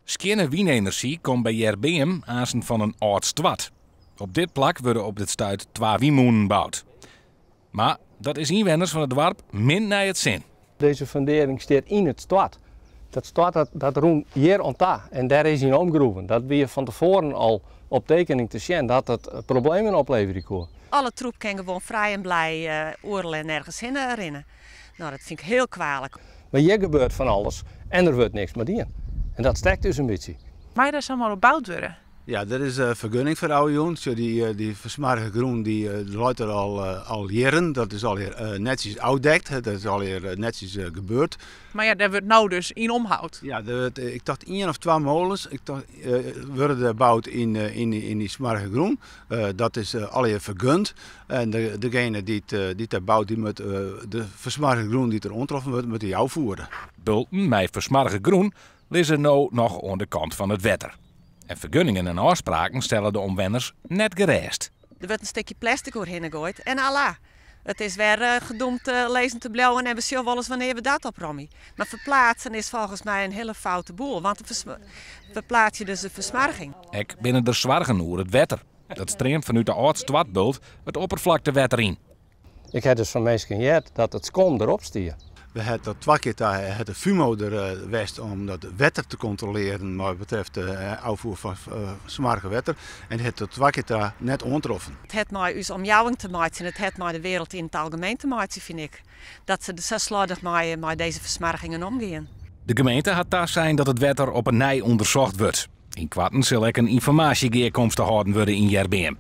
Skjinne wynenerzjy komt by Hjerbeam aansen fan in âld stoart. Op dit plak wurde op dit stuit twa wynmûnen boud. Mar dat is ynwenners fan it doarp min nei it sin. Dizze fundearring stiet yn it stoart. Dat stoart dat, dat rûn hjir oan ta en dêr is yn omgroeven. Dat wie fan tefoaren al op tekening te sjen dat it problemen opleverje koe. Alle troep kin gewoan frij en blij oeral en nergens hinne rinne. No, dat fyn ik hiel kwalik. Mar hjir gebeurt fan alles en der wurdt niks mei dien. En dat stekt ús in bytsje. Mei dêr samar op boud wurde? Ja, der is fergunning foar ôfjûn. Sjoch, dy fersmoarge grûn dy leit der al jierren. Dat is allegear netsjes ôfdekt. Dat is allegear netsjes gebeurd. Mar ja, dêr wurdt no dus yn omhoud. Ja, der wurdt, ik tocht ien of twa molens, ik tocht, wurde der boud yn dy smoarge grûn. Dat is allegear fergund. En degene dy't dêr bout, dy moat de fersmoarge grûn dy't der oantroffen wurdt, moat dy ôffiere. Bulten mei fersmoarge grûn lizze no noch oan de kant fan it wetter. En fergunningen en ôfspraken stelle de omwenners net gerêst. Der wurdt in stikje plastic oerhinne goaid en alla. It is wer gedoemd lizzen te bliuwen en we sjogge wolris wannear we dat opromje. Mar ferplaatsen is folgens my in hiele foute boel, want dan ferplaats je dus de fersmoarging. Ek binne der soargen oer it wetter. Dat streamt fanút de âld stoartbult it opperflaktewetter yn. Ik ha dus fan minsken heard dat it skom derop stie. We ha tot twa kear ta hat de FUMO der west om dat wetter te kontrolearen wat betreft de ôffoer fan smoarge wetter. En hat tot twa kear ta net oantroffen. It hat mei ús omjouwing te meitsjen, it hat mei de wereld yn it algemeen te meitsjen, fyn ik. Dat se sa sloardich mei dizze fersmoargingen omgean. De gemeente hat tasein dat it wetter op 'e nij ûndersocht wurdt. Ynkoarten sil ek in ynformaasjegearkomste hâlden wurde yn Hjerbeam.